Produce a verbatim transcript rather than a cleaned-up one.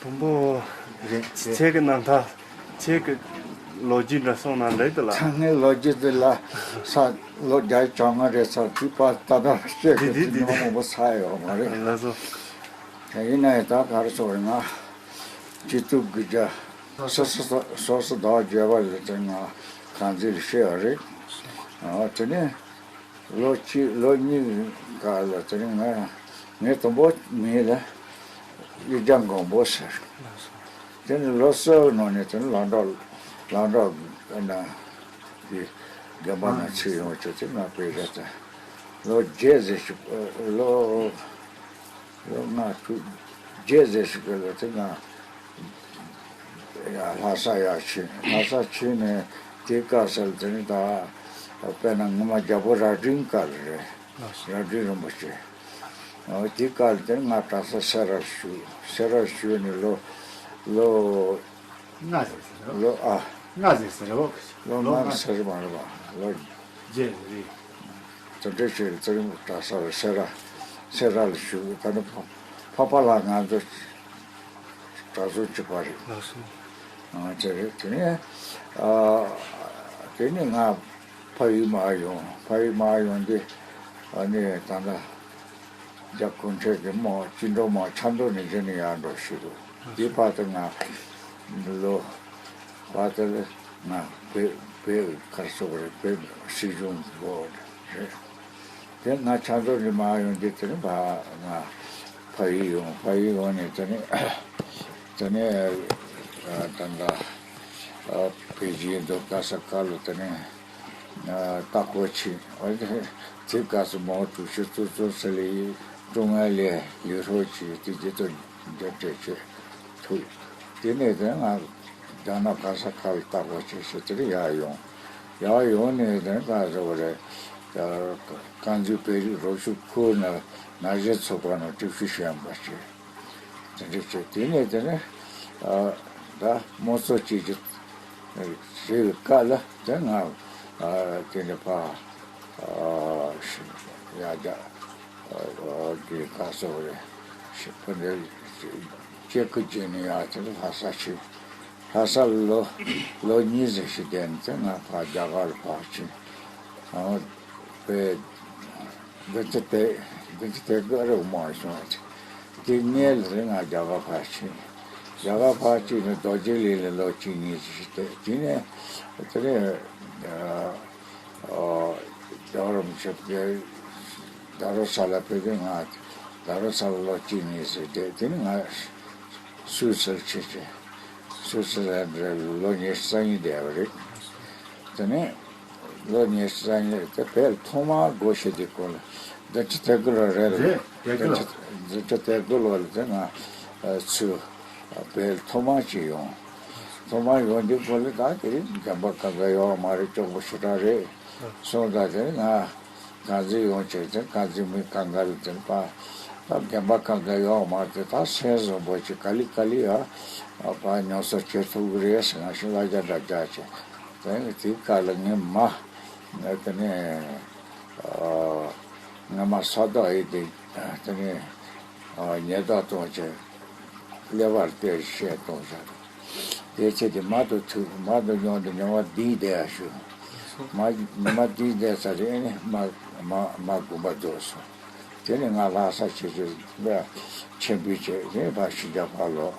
མགོན་པོ། རེད་རེད། ཁྱེད་ཀྱི་རྣམ་ཐར། ཁྱེད་ཀྱི་ལོ་རྒྱུས་འདྲ་གསུངས་ན་འགྲིག་འདུག་ལགས། ད་ངའི་ལོ་རྒྱུས་འདི་ལ་ས་ལོ་བརྒྱད་ཅུ་གྱ་ལྔ་རེད་ས་དུས་པ་ད་ལྟ་བཤད་དེ་དེ་དེ་དེ་དེ་ཉི་མ་མང་པོ་ཚར་ཡོད་མ་རེད། ལགས་སོ། ཡིན་ན་ཡང་ད་ག་རེ་ཟེར་དགོས་རེད། ང་སྤྱི་གཙུག་དགུ་བརྒྱ་སོ་སོ་སོ་སོ་ཟླ་བ་བརྒྱད་པ་ལ་དེ་ང་གངས་འཛིན་ལ་སྐྱེས་པ་རེད། ཨ་དེ་ནས་ལོ་གཅིག་ལོ་གཉིས་སྐབས་ལ་དེ་ནས་ང་ངའི་དང་པོ་མིང་ལ་གཡུ་རྒྱ་མགོན་པོ་ཟེར། དེ་ནས་ལོ་གསར་བའི་ནང་ནས་དེ་ནས་ལམ་གྲགས་ལམ་གྲགས་ན་གི་དགོན་པ་ན་ཚུར་ཡོང་བྱས་དེ་ང་དཔེ་རེད་ད། ལོ་བརྒྱད་ཟེར་ཞིག་ལོ། ལོ་ལྔ་དྲུག་བརྒྱད་ཟེར་ཞིག་གི་ལོ་དེ་ང་ཡ་ལྷ་ས་ཡར་ཕྱིན། ལྷ་ས་ཕྱིན་ནས་དེའི་སྐབས་སུ་དེ་ནི་ད་དཔེར་ན་ངོ་མ་རྒྱལ་པོ་རྭ་སྒྲེང་སྐབས་རེད། རྭ་སྒྲེང་རིན་པོ་ཆེ། འོ་དེའི་སྐབས་དེ་ང་གྲྭ་ས་སེ་རར་བཞུགས། སེ་རར་བཞུགས་ནས་ལོ་ལོ་ལྔ་ཟེར་ཟེར་རོ། ལོ་ཨ། ལྔ་ཟེར་ཟེར་རོ། ལོ་ལྔ་ཟེར་མ་རེད་པ། ལོ་བརྒྱད་ཟེར་རེད། དེ་འདྲ་བྱས་ཙང་གྲྭ་ས་སེ་ར་སེ་ར་ལ་བཞུགས། ད་ནི་ཕ་ཕ་ལ་ང་ཚོ་གྲྭ་ཚང་གཅིག་པ་རེད། ལགས་སོ། ཨ་དེ་རེད། དེ་ནས་ཨ་དེ་ནས་ང་ཕ་ཡུལ་མར་ཡོང་། ཕ་ཡུལ་མར་ཡོང་དུས་ཨ་ནི་ད་ལྟ་རྒྱ་གུང་ཁྲན་གྱི་དམག་བཅིངས་འགྲོལ་དམག་ཆབ་མདོ་ནས་གཞི་ནས་ཡར་འགྲོ་ཞུས་འདུག་དེའི་བར་དུ་ང་ལོ་བར་དུ་ལ་ང་བོད་བོད་ག་རེ་ཟེར་དགོས་རེད། བོད་སྲིད་གཞུང་འགོ་རེད། དེ་ང་ཆབ་མདོ་ནས་མར་ཡོང་དུས་དེ་ནས་ཕ་ང་ཕ་ཡུལ་ཡོང་། ཕ་ཡུལ་ཡོང་ནས་དེ་ནས་དེ་ནས་ཨ་ད་ལྟ་ཨ་བོད་ཀྱི་མདོ་ག་ས་ག་ལ་དེ་ནས་ཨ་ལྟ་སྐོར་ཕྱིན། འོ་དེ་དེ་སྐབས་སུ་མའོ་ཀྲུའུ་ཞི་གཙོ་གཙོ་ས་ལའི་ཀྲུང་ཨའི་ལས་ལས་རོགས་ཀྱིས་དེ་རྗེས་ཐོག་མཇལ་འཕྲད་བྱས་ཐུག་དེ་ནས་དེ་ང་རྒྱ་ནག་ག་ས་ག་ལ་ལྟ་སྐོར་བྱས་ཤིང་དེར་ཡར་ཡོང་། ཡར་ཡོང་ནས་དེ་ག་ཟེར་བ་རེད། རྐང་འཛིན་བོད་རིགས་རོགས་སྐྱོབ་ཁུལ་ནང་ན་གཞོན་ཚོགས་པ་ནང་ཀྲུའུ་ཞི་ཤན་པ་བྱས། དེ་འདྲ་བྱས་དེ་ནས་དེ་ནས་ཨ་ད་དམངས་གཙོ་བཅོས་བསྒྱུར་བྱས་པའི་སྐབས་ལ་དེ་ང་ཨ་དེ་ནས་ཕ་ཨ་ཡར་རྒྱ་ཨ་གི་ག་ཟེར་བ་རེད། ཕ་འདྲ་སྐྱེ་ཁུ་བྱས་ནས་ཡར་དེ་ནས་ལྷ་ས་ཕྱིན། ལྷ་ས་ལ་ལོ་ལོ་གཉིས་ཙམ་ཞིག་བསྡད་ནས་དེ་ང་ཕར་རྒྱ་གར་ལ་ཕར་ཕྱིན། ཨ་དཔེ་བདུན་ཅུ་དེ་བདུན་ཅུ་དེ་དགུ་རེ་མ་བྱུང་བ་དེ། དེ་སྔོན་ལ་རེད་ང་རྒྱ་གར་ཕར་ཕྱིན། རྒྱ་གར་ཕར་ཕྱིན་ནས་རྡོ་རྗེ་གླིང་ལ་ལོ་གཅིག་གཉིས་ཙམ་ཞིག་བསྡད། དེ་ནས་དེ་ནས་ཨ་ཨ་རྡ་རམ་ས་ལ་ཕེབས་དུས་ང་རྡ་རམ་ས་ལ་ལོ་གཅིག་གཉིས་ཙམ་བསྡད། དེ་ནས་ང་སུད་སིར་ཕྱིན་བྱས། སུད་སི་ལན་ཌ་ལ་ལོ་ཉི་ཤུ་རྩ་གཉིས་བསྡད་པ་རེད། དེ་ནས་ལོ་ཉི་ཤུ་རྩ་གཉིས་དེ་བོད་ཐོག་མར་སྒོ་ཕྱེ་དུས་སྐོར་ལ་བདུན་ཅུ་དོན་དགུ་ལོ་རེད་ལ། རེད། དོན་དགུ་ལོ། བདུན་ཅུ་དོན་དགུ་ལོ་ལ་དེ་ང་ཚུར་བོད་ཐོག་མར་ཅིག་ཡོང་། ཐོག་མར་ཡོང་དུས་སྐོར་ལ་ད་དེ་རིང་རྒན་པ་གང་ག་ཡོད་མ་རེད། གཅོང་པོ་ཞེ་དྲག་རེད། སོང་ཙང་དེ་ང་གངས་འཛིན་ཡོང་བྱས་ཙང་གངས་འཛིན་མི་གང་ག་ལ་དེ་པ་ད་རྒན་པ་གང་ག་ཡོད་མ་རེད། ད་སེམས་བཟང་པོ་ཅིག་ག་ལེ་ག་ལེ་ཡ་པ་ཉམས་གསོ་བྱེད་ཐུབ་ཀྱི་རེད་ཟེར་ང་ཞིག་ལ་རྒྱ་འདྲ་རྒྱག་བྱས། དེ་ནས་དེའི་སྐབས་ལ་ངའི་མ་དེ་ནས་ཨ་ངའི་མ་ས་རྟོགས་ཡིན་ཏེ་དེ་ནས་ཨ་ཉེས་རྡུང་གཏོང་བྱས། ཀླད་པར་བལྟས་བཤད་གཏོང་བྱས། དེ་ཚེ་དེ་མ་དུ་ཐུག་མ་དུ་མྱོང་དུ་མྱོང་བ་འདིའི་བསྡད་ཡ་ཞུ། མ་ཉི་མ་འདིའི་བསྡད་ས་རེད། ཨེ་ནི་མ་མ་མ་དགོངས་པ་རྫོགས་སོང་། དེ་ནས་ང་ལྷ་ས་ཆེ་ཆེ་ཆེན་པོའི་བྱས་ནས་ཕར་ཕྱི་རྒྱལ་ཕར་ལོག